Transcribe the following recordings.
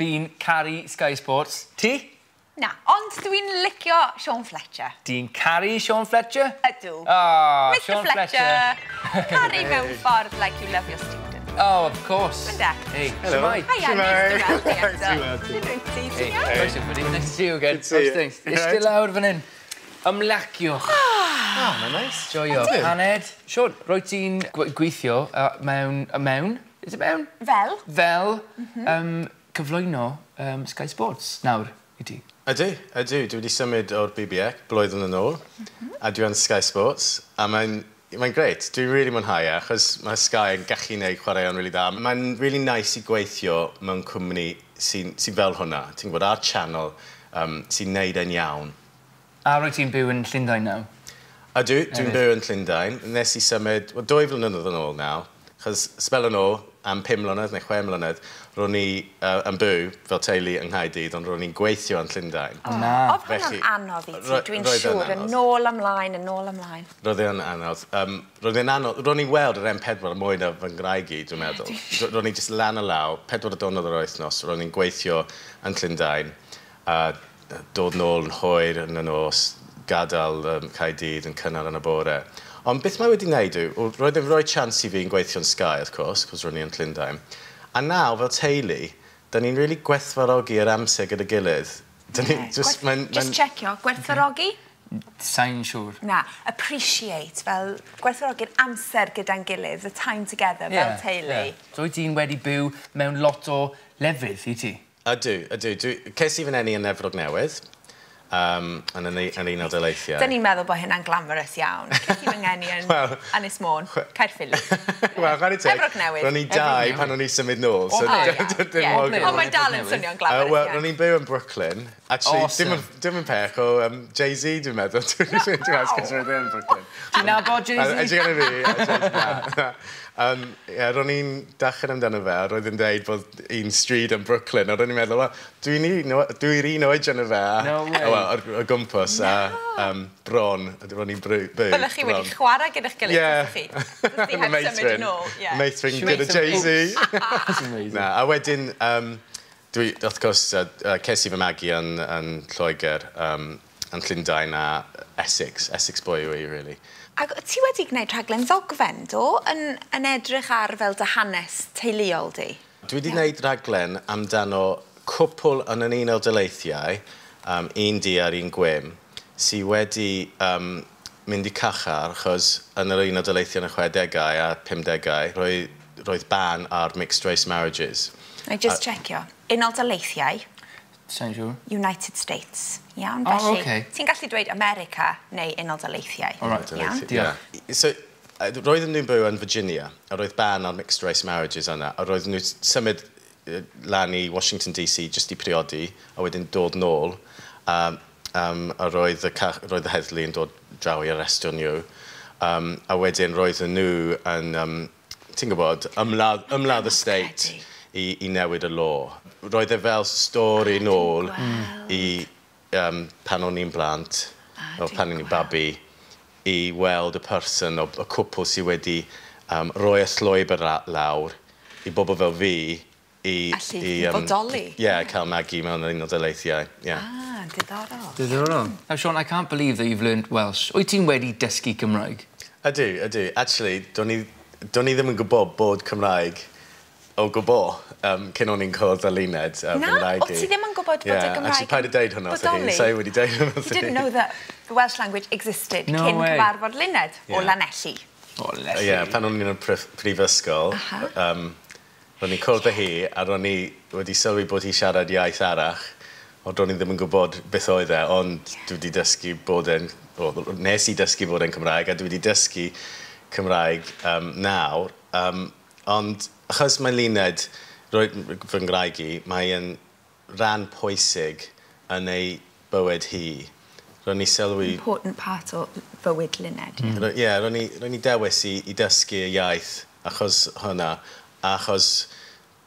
Fi'n caru Sky Sports. Ti? Na, ond dwi'n licio Sean Fletcher. Ti'n caru Sean Fletcher? Ydw. Oh, Mr Sean Fletcher. Caru mewn ffordd like you love your student. Oh, of course. Ynde? Hey, Hello. Shwmae? Hiya, nice to weld ti eto. Nice to weld ti. Sut wyt ti? Hey, Ti'n iawn? croeso, buddy. Nice to see you again. Good to see you. How's things? You Iste right? lawr fan hyn. Ymlaciwch. Oh, mae'n nice. Joio. Ydw. Paned. Sean, rwyt ti'n gweithio mewn... Mewn? Is it mewn? Fel? Fel cyflwyno Sky Sports nawr i ti. Ydw, ydw. Dwi wedi symud o'r BBC blwyddyn yn ôl, a dwi yn Sky Sports, a mae'n grêt. Dwi'n really mwynhau e, achos mae Sky yn gallu gwneud chwaraeon really dda. Mae'n really nice i gweithio mewn cwmni sy fel hwnna. Ti'n gwybod, ar channel sy'n neud e'n iawn. A rwyt ti'n byw yn Llundain nawr? Ydw, dwi'n byw yn Llundain. Nes i symud, well, 2 flynyddoedd yn ôl nawr, achos sbel yn ôl, am 5 mlynedd neu 6 mlynedd, ro'n i yn byw fel teulu yng Nghaerdydd, ond ro'n i'n gweithio yn Llundain. Na. Oedd hwnna'n Felly, anodd i ti, dwi'n roedd e'n siŵr, yn anodd. nôl ymlaen, yn nôl ymlaen. Roedd e'n anodd. Roedd e'n anodd. Ro'n i'n weld yr M4 mwy na fy ngwraig i, dwi'n meddwl. Ro'n i jyst lan a lawr, 4 diwrnod yr wythnos, ro'n i'n gweithio yn Llundain, a dod nôl yn hwyr yn y nos, gadael Caerdydd yn cynnar yn y bore. Ond beth mae wedi wneud yw, wel, roedd e'n rhoi chance i fi yn gweithio'n Sky, of course, cos ro'n i yn Llundain. A nawr, fel teulu, da ni'n really gwerthfawrogi yr amser gyda gilydd. Da ni, just, Just checio, gwerthfawrogi? Sa'n siŵr. Na, appreciate, fel gwerthfawrogi'r amser gyda'n gilydd, the time together, fel teulu. Yeah. So wyt ti'n wedi byw mewn lot o lefydd i ti? Ydw, ydw. Ces i fy ngeni yn Efrog Newydd, yn Unol Daleithiau. Dyn ni'n meddwl bod hynna'n glamorous iawn. Ces i fy ngeni yn Ynys Môn, Caerffili. Wel, chwarae teg. Efrog Newydd. Ro'n i 2 pan o'n i symud nôl. So O, iawn, dim ie. mor Ond mae'n dal yn swnio'n glamorous Wel, iawn. ro'n i'n byw yn Brooklyn. Actually, Awesome. dim yn pech o Jay-Z, dwi'n meddwl. Dwi'n ask roedd e yn Brooklyn. Ti'n nabod Jay-Z? Edrych arno fi. Na. Yeah, ro'n i'n darllen amdano fe, a roedd yn deud bod un stryd yn Brooklyn, a ro'n i'n meddwl, well, dwi'n un oedran y fe. No way. Wel, o gwmpas, a bron, ro'n i'n byw. Byddech chi wedi bron. chwarae gyda'ch gilydd, Yeah. yeah. chi? Byddech chi heb symud yn ôl. Yeah. Meithrin Should gyda make some Jay-Z. That's amazing. Na, a wedyn, dwi, wrth gwrs, ces i fy magu yn Lloegr, yn Llundain a Essex, Essex boy yw i, really. Ac ti wedi gwneud rhaglen ddogfen, do? Yn edrych ar fel dy hanes teuluol di? Dwi wedi gwneud rhaglen amdano cwpl yn yr Unol Daleithiau, un du a'r un gwyn, sydd wedi mynd i carchar achos yn yr Unol Daleithiau yn y 60au a 50au, roedd ban ar mixed race marriages. Na i just checio. Unol Daleithiau, Sa'n siŵr. United States. Iawn, Oh, felly ocê. ti'n gallu dweud America neu Unol Daleithiau. All right. Iawn? Diolch. Yeah. So, roedden nhw'n byw yn Virginia, a roedd ban ar mixed race marriages yna, a roedden nhw symud lan i Washington DC just i priodi, a wedyn dod nôl, a roedd y heddlu yn dod draw i arrestio nhw. A wedyn roedden nhw yn, ti'n gwybod, ymladd y state credu. i newid y law. Roedd e fel stori nôl i pan o'n i'n blant, o Dwi'n pan o'n i'n babi, i weld y person o y cwpl sydd wedi rhoi y llwybr lawr i bobl fel fi i Allu i, bodoli. Yeah, cael magu mewn yr Unol Daleithiau. Yeah. Ah, diddorol. Diddorol. Now, Sean, I can't believe that you've learned Welsh. Wyt ti'n wedi dysgu Cymraeg? Ydw, ydw. Actually, do'n i ddim yn gwybod bod Cymraeg o gwbl cyn o'n i'n cwrdd â Luned. Na? Fy ngwraig O, ti ddim yn gwybod bod y Yeah, Gymraeg actually, paid â deud hwnna wrtho hi. bodoli? Sa i wedi deud hwnna wrtho You didn't know that the Welsh language existed No cyn way. cyfarfod Luned o Lanelli. O, Lelli. Ie, yeah, pan o'n i'n y prifysgol, ro'n i'n cwrdd â hi a ro'n i wedi sylwi bod hi siarad iaith arall, ond ro'n i ddim yn gwybod beth oedd e, ond dwi wedi dysgu bod e'n, o, nes i dysgu bod e'n Cymraeg, a dwi wedi dysgu Cymraeg nawr, ond achos mae Luned, fy ngwraig i, mae'n rhan pwysig yn ei bywyd hi. Ro'n i sylwi Important part o fywyd Luned. Ie, yeah, ro'n i dewis i dysgu y iaith achos hwnna, achos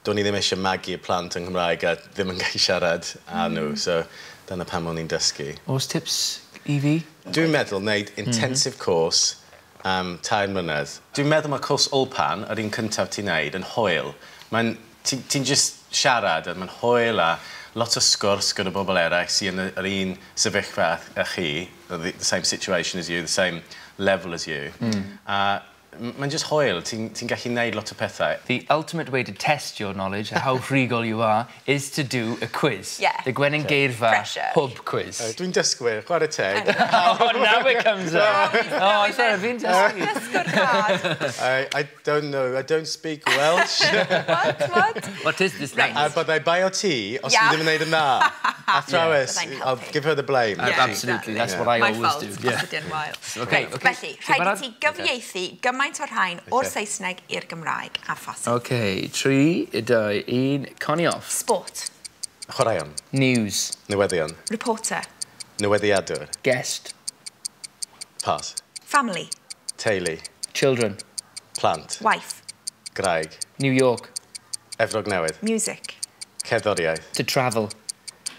do'n i ddim eisiau magu y plant yn Nghymraeg a ddim yn gallu siarad â nhw, so dyna pam o'n i'n dysgu. Oes tips i fi? Dwi'n meddwl wneud intensive course am 3 mlynedd. Dwi'n meddwl mae cwrs Wlpan, yr un cyntaf ti'n neud, yn hwyl. Mae'n Ti'n just siarad a mae'n hwyl a lot o sgwrs gyda bobl eraill sy'n yn yr un sefyllfa â chi, the same situation as you, the same level as you. A mae'n just hwyl, ti'n ti gallu neud lot o pethau. The ultimate way to test your knowledge, how rhugl you are, is to do a quiz. Yeah. The Gwenyn Geirfa Pressure. Hwb quiz. Dwi'n dysgwyr, chwarae teg. Oh, now it comes out. Oh, sorry, fi'n dysgu. Dysgwr rhad. I don't know, I don't speak Welsh. What, what? What is this Right. language? A byddai bai o ti os Yeah. ti ddim yn neud yn dda. Athrawes, Byddai'n I'll helpu. give her the blame. Yeah, Absolutely, exactly. that's what I My always fault, do. os ydy yn wael. Okay, Reit, okay. felly, Ti'n rhaid i barod? ti gyfieithu gymaint o'r rhain o'r Saesneg i'r Gymraeg a phosib. Okay, 3, 2, 1, Connie off. Sport, Chwaraeon, News. newyddion, reporter, newyddiadur, Guest. pass, family, teulu, Children. plant, wife, graig, New York. Efrog Newydd, music, cerddoriaeth, To travel.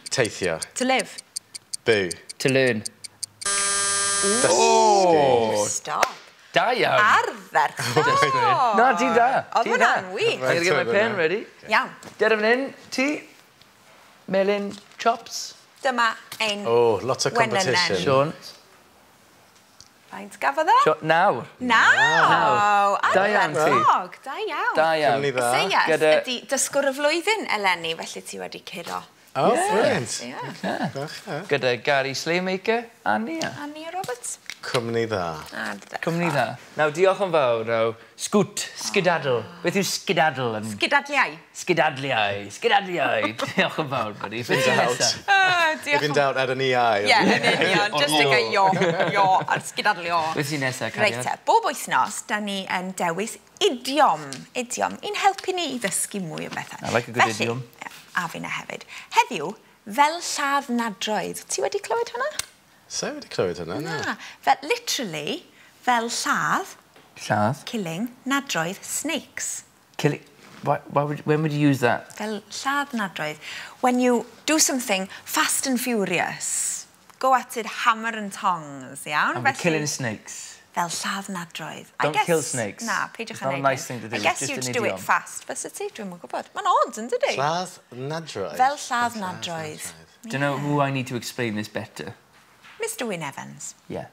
teithio, to live. byw, To learn. dysgu. Stop. Da iawn. Ardderchog. Na, ti'n da. Oedd Ti'n da. hwnna'n wych. I'm gonna get my pen ready. Iawn. Dere fan hyn, ti, melyn chops. Dyma ein Oh, lot of Wenynen. competition. Sean. Faint gafodd e? Sean, nawr. Naw! Da iawn ti. Ardderchog. Da iawn. Da iawn. Cymru dda. Eseias ydi dysgwr y flwyddyn eleni, felly ti wedi curo. Oh, brilliant. Yeah. Yeah. Gyda Gary Slaymaker a Nia. A Nia Roberts. Cwmni dda. Ardderchog. Cwmni dda. Nawr, diolch yn fawr. Nawr, scoot, sgidaddle. Beth yw sgidaddle? Yn... Sgidadliau. Sgidadliau. Sgidadliau. Diolch yn fawr, buddy. Beth sy'n Out. nesa? Diolch If in doubt, add an EI. Ie, yn union. Just i gael io, io, a'r sgidadlio. Beth sy'n nesa, Reit cariad? te, bob wythnos, da ni yn dewis idiom. Idiom, i'n helpu ni i ddysgu mwy o bethau. I like a good Felly, idiom. A finna hefyd. Heddiw, fel lladd nadroedd. Ti wedi clywed hwnna? So wedi clywed hwnna, na. Na. Fel, literally, fel lladd, Lladd. killing, nadroedd, snakes. Killing. When would you use that? Fel lladd nadroedd. When you do something fast and furious, go at it hammer and tongs, iawn? And we're killing snakes. Fel lladd nadroedd. I Don't guess, kill snakes. Na, peidiwch It's â not a neud nice hyn. thing to do, I it's guess just you'd an do it idiom. fast. Fysa ti? Dwi'm yn gwybod. Mae'n odd, yn dydi? Lladd nadroedd. Fel lladd nadroedd. Do you know who I need to explain this better? Mr Wyn Evans. Yeah.